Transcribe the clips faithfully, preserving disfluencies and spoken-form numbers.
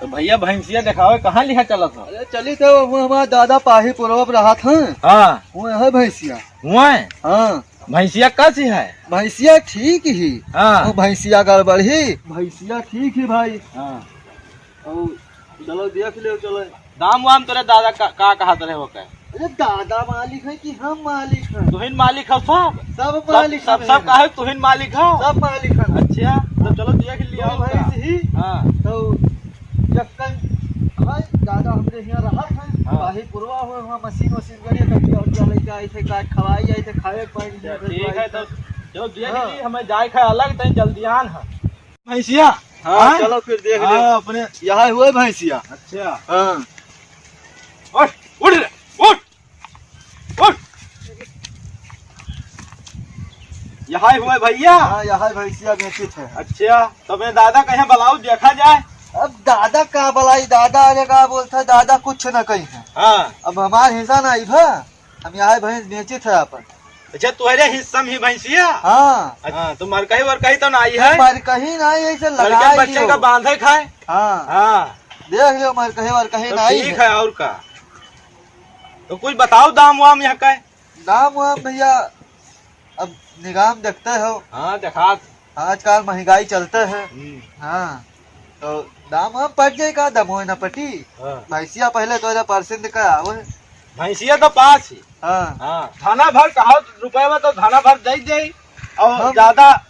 भैया, भैंसिया देखावे कहाँ लिहा चलत हो? अरे, चली थे, वो हमार दादा पाही पुरवा पे रहत हैं। हाँ। वो है भैंसिया। हुआ है? हाँ। भैंसिया कैसी है? भैंसिया ठीक ही। हाँ। वो भैंसिया गड़बड़ ही। भैंसिया ठीक ही भाई। हाँ। और चलो देख ले, चलो। दाम वाम तोरे दादा का, का कहत रहे हो का? अरे दादा मालिक है कि हम मालिक हैं? तुहिन मालिक हो सब? सब सब, मालिक सब, हैं। सब काहे तुहिन मालिक हो? सब मालिक हैं। अच्छा, तो चलो देख लिया तो और का? भैंस ही। हाँ। तो जक्कन भाई दादा हमरे यहाँ रहत हैं। हाँ। बाही पुरवा हुए, वहाँ मशीन वशीन गड़ी, कटिया उटिया लेके आई थे, काट खवाई आई थे, खाए के पानी अच्छा, ठीक है, तो चलो देख हाँ। ली, हमें जाए खाए अलग, तनी जल्दी आन है। भैंसिया? हाँ, हाँ? चलो फिर देख ले। हाँ, अपने यहाँ हुए भैंसिया। अच्छा। हाँ। उठ, उठ रे, उठ, उठ। यहाँ हुए भैया? हाँ, यहाँ भैंसिया बेचित है। अच्छा, तो मैं दादा कहीं बुलाओ, देखा जाए। अब दादा का बुलाई, दादा अरे का बोलता है, दादा कुछ न कही है। हाँ। अब हमार हिस्सा ना आई भा। हम यहाँ भैंस बेचित है अपन। अच्छा, तोहरे हिस्सा में ही भैंसिया? हाँ। अच्छा, तो मरकही वरकही तो ना आई है? मरकही ना आई, ऐसे लड़के लगा बच्चे लियो। का बांधे खाए? हाँ। हाँ। देख लियो, मरकही वरकही तो ना आई ठीक है। है, और का? तो कुछ बताओ दाम वाम यहाँ का। दाम वाम भैया, अब निगाह में देखते हो। हाँ, देखा। आजकल महंगाई चलते है। हम्म। हाँ, तो दाम हम पट जाए का, दमोए न पटी। हाँ। भैंसिया पहले तो एदा परसेंट का आवे। भैंसिया तो पास ही। हाँ। हाँ, धाना भर कहा रुपया में तो धाना भर दे दे, और हम ज्यादा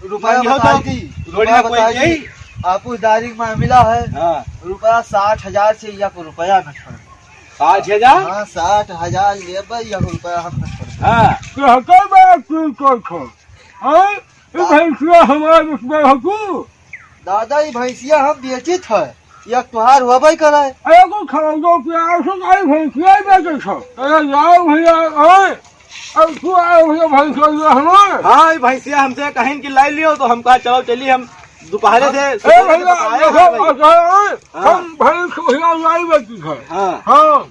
रुपया मांगियो तो बताई दी, थोड़ी रुपया ना कोई बताई दे। दी। आपूसदारी का मामला है। हाँ। रुपया साठ हजार से या को रुपया न छोड़। साठ हजार? हाँ, साठ हजार लेबे, या को रुपया हम न छोड़। हाँ। तो हकल बा तू कर खो। हाँ? ई दा- भैंसिया हमार उसमें हकू। दादा, ई भैंसिया हम बेचित है, या तुहार होबे करे। अरे को खाओ दो प्यार से, आई भैंसिया ही बेचे छो। अरे जाओ भैया, ओए, अब तू आओ भैया भैंसिया ये हमार। हाँ, ई भैंसिया हमसे कहीं कि लाई लियो, तो हम कहा, "चलो चली, हम दोपहरे से ए भैया, बताया देखो, है भाई।" अच्छा, ओए, हाँ। हम भैंस भैया लाई बेचित है। हाँ। हाँ।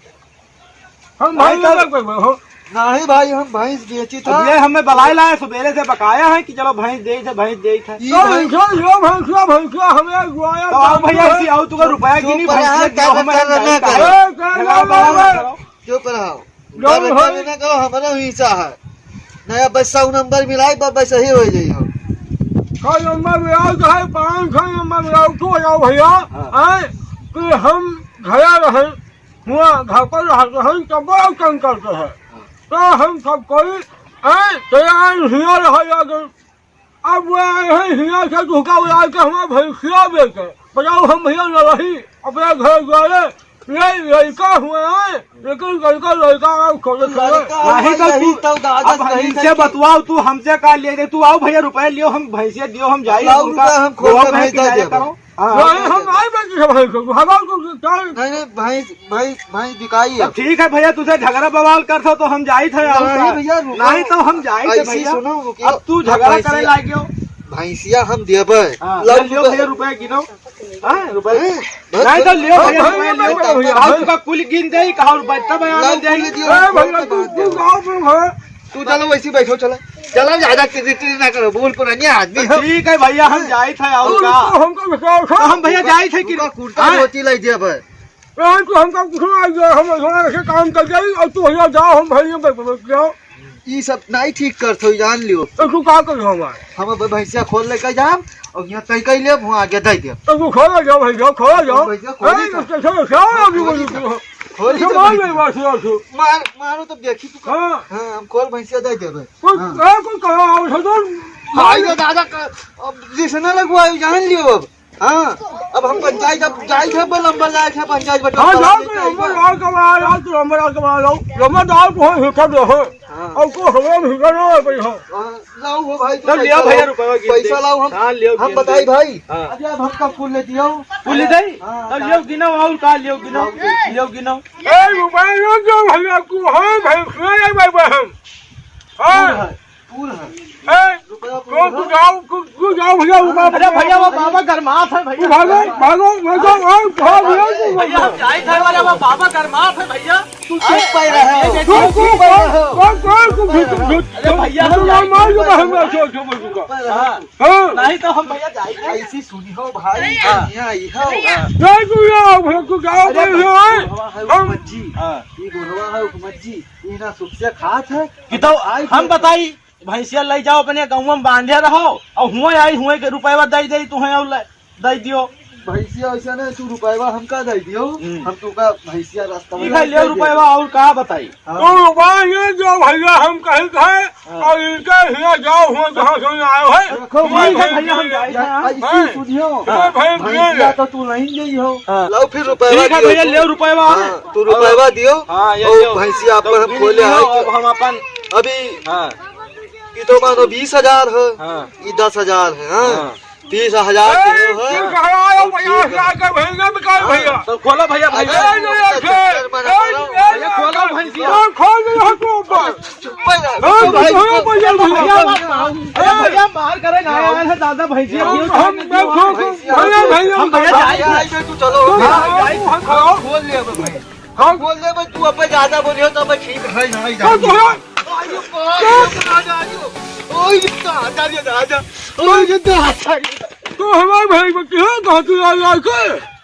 हम नहीं भाई तो, नहीं भाई, हम भैंस बेची था। अब ये हमें बलाए लाए, सुबेरे से बकाया है कि चलो भैंस दे थे, भैंस दे थे। ई तो भाई भैंस, ये भैंस, ये भैंस, हमें गुआया तो आओ भैया, है। इसी आओ, तुका रुपया की चुप नहीं, रहा, भैंस दे, क्या हमें कर रहे, नहीं कर रहे। ए, कर रहे, कर रहे। चुप रहो। जाओ कर रहे, भाई। ना करो, हमारा हिस्सा है। नया बस सौ नंबर मिलाई, बस, बस सही हो जाइए। सौ नंबर मिलाओ, चाहे पाँच सौ नंबर मिलाओ, तू हो जाओ भैया। हाँ। आए, कि हम घरे रहे, हुआ घर पर रहत रहन, तब बड़ा तंग करते हैं। हाँ। तो हम सब कोई, हैं, तैयार हिया रहा जाके। अब वो आए हैं हिया से धोखा उड़ा के हमारा भैंसिया बेचे। बताओ हम भैया न रही, अपने घर द्वारे, ले लड़का हुए हैं, लेकिन लड़का, लड़का आप खोजे खोजे। लड़का नहीं तो यही तू, तो दादा अब सही इनसे सही। बतवाओ, तू हमसे का ले दे, तू आओ भैया रुपया लियो, हम भैंसिया दियो, हम जाइए, लाओ उनका रुपया हम खोज गोवा के में भैंस दे किनारे देबो। करो। हाँ, नहीं, हम नहीं बेच रहे भाई को, हमारे को क्या है? नहीं, नहीं, भैंस, भैंस, भैंस बिकाई तो है। ठीक है भैया, तुझे झगड़ा बवाल कर दो तो हम जाई थे, और नहीं का? भैया, रुको। नहीं तो हम जाई थे ऐसी भैया। सुनो, रुकियो। अब तू अब झगड़ा भैंसिया, करे लाग गयो। भैंसिया हम देबे। हाँ, लाओ ले लियो रुपया। भैया, रुपया गिनो। हाँ, रुपया। हैं? नहीं तो लियो भैया, हाँ, रुपया भैया, लियो। भैया, भैया। और तुका कुल गिन दे, कहा रुपया तब आना लाओ, दे। कुल दियो, ए, भैया, तू, तू गाँव में है। तू चलो, वैसे बैठो, चलो। चलो, ज्यादा किरकिरी ना करो, बूढ़ पुरानिया आदमी तो हो। ठीक है भैया, हम जाइत है और तू का? हमको बताओ, तो हम भैया जाइत है कि रुका, कुर्ता हाँ? धोती लाई दिया भाई। नहीं, तू हमका कुछ ना आइए, हम ऐसे काम कर जाई और तू भैया जाओ, हम भैया पे, पे, पे जाओ। ई सब नहीं ठीक करत हो, जान लियो। तो तू का कर हमार? हम अब भैंसिया खोल लेके जाम और यहाँ तय कर लेब, वहाँ आगे दे देब। तो तू खोल जाओ भैया, खोल जाओ। भैंसिया खोल ए, जाओ। कैसे, क्या अभी बोलू तू? खोल ऐसे जाओ मार भैंसिया। ले, मार, मार, मार। मारो तो देखी तू का। हाँ। हाँ, हम खोल भैंसिया दे देबे। कोई, हाँ। ए, कोई कहा आवत है तो भाई, ये दादा का, अब जैसे ना लगवाए, जान लियो अब। हाँ, अब हम पंचायत, अब जाई थे, लंबर जाई थे पंचायत बटन हाँ, वाला जाओ लेके तो आई लंबर बा। जाओ, कब आ, जाओ तो लंबर जाओ, कब आ, जाओ। लंबर जाओ, को हो, हिसाब दे हो। हाँ। अब को हमें हिसाब ना हो, भाई, हो। हाँ, लाओ हो भाई, तो तब लियो पैसा भैया, लाओ। रुपया गिन पैसा दे। लाओ, हम, हाँ, लियो, हम गिन बताई दे। भाई। हाँ। अरे, अब हमका फूल ले दियो। फूल ले दे? हाँ, तो हाँ। लियो गिनो, और का लियो गिनो? लाओ, गिन। लियो गिनो। ए, रुपया ना दो भैया, को हो, भाई, सुना जाए, भाई, भाई, हम। हाँ। फूल है, फूल है। ए, रुपया फूल तो है। तू जाओ, तू, तू जाओ। भैया, वो बाबा, अरे भैया, वो बाबा गरमात है भैया। भागो, भागो, भागो, आओ, भागो, भैया, भागो। भैया, हम जाइत है, अरे वो बाबा गरमात है भैया। तू चुप पे रहो, ये, ये, तू ये, चुप पे रहो। कौन, कौन, कौन, कौन, कौन, अरे भैया, हम जाइत है, मार के बाहर में छोड़, छोड़, छोड़। हाँ। हाँ। नहीं तो हम भैया जाइत है। ऐसी सुनी हो भाई, हाँ। यहाँ आई हो। हाँ। नहीं, तू यहाँ आओ, भैया, तू गाँव अरे में हो, भैया, हम बुढ़वा है, हुकूमत जी। हाँ। ये बुढ़वा है, हुकूमत जी। ये ना सुखिया खात है। कि तो आई हम फिर बताई, भैंसिया लइ जाओ अपने गउँवा में बाँधे रहो, अउर हुआँ आई, हुआँ के रुपयवा दइ देई तुहैं अउर लइ, दइ दियो। भैंसिया वैसा नहीं, तू रुपयवा हमका दइ दियो, हम्म। हम तुका भैंसिया रास्ता में ई भाई ले दे रुपयवा देबे। अउर का बताई? हाँ। तू रुपया ये जो भैया हम कहित है, हाँ। अउर इनके हियाँ जाओ, हुआँ जहाँ से आयो है, रखो हुआँ भाई, भैंस भैया हम ले। जाइत है, हाँ। ऐसी हाँ। सुनियो, हाँ, भैंस ले भैंसिया ले। तो तू नहीं गई हो। हाँ। लाओ फिर रुपयवा ठीक है दियो भैया, तू। ले रुपयवा। हाँ, तू रुपयवा दियो। हाँ, ये अउर लियो। भैंसिया तो अपन हम खोले आए। अब हम अपन अभी हाँ। ई तो मानो बीस हजार है, हाँ। ई दस हजार है, हाँ। हाँ। तीस हजार ए, के है। तू कहाँ आया? और पचास हजार का भैया निकाल हाँ, भैया। तो खोलो भैया, भैया। अरे, अरे, अरे, अरे, अरे, भैया, खोलो भैंसिया। हाँ, खोल दे, हाँ, तू ऊपर। चुप, चुप, चुप, हाँ, भाई, तो भैया, भैया, भैया। अरे, भैया, मार करे ना, हाँ। यार, है दादा भैंसिया, हम, क्यों हम, छोड़ दिया? मैं खो-, खो-, भैंसिया। भैया, भैया, हम भैया, भैया, भैया, तू चलो। हाँ, भाई, हम खो-, खोल ले अब भाई। हाँ। बोल दे भाई, तू अब ज्यादा बोलियो तो अब ठीक है ना, इधर। हाँ, तो हाँ। आयो, आयो, आयो, आयो। ओए, दादा रे, दादा। ओए, ये दादा। तो हमारे भाई को क्यों कहा तू यार, यार के?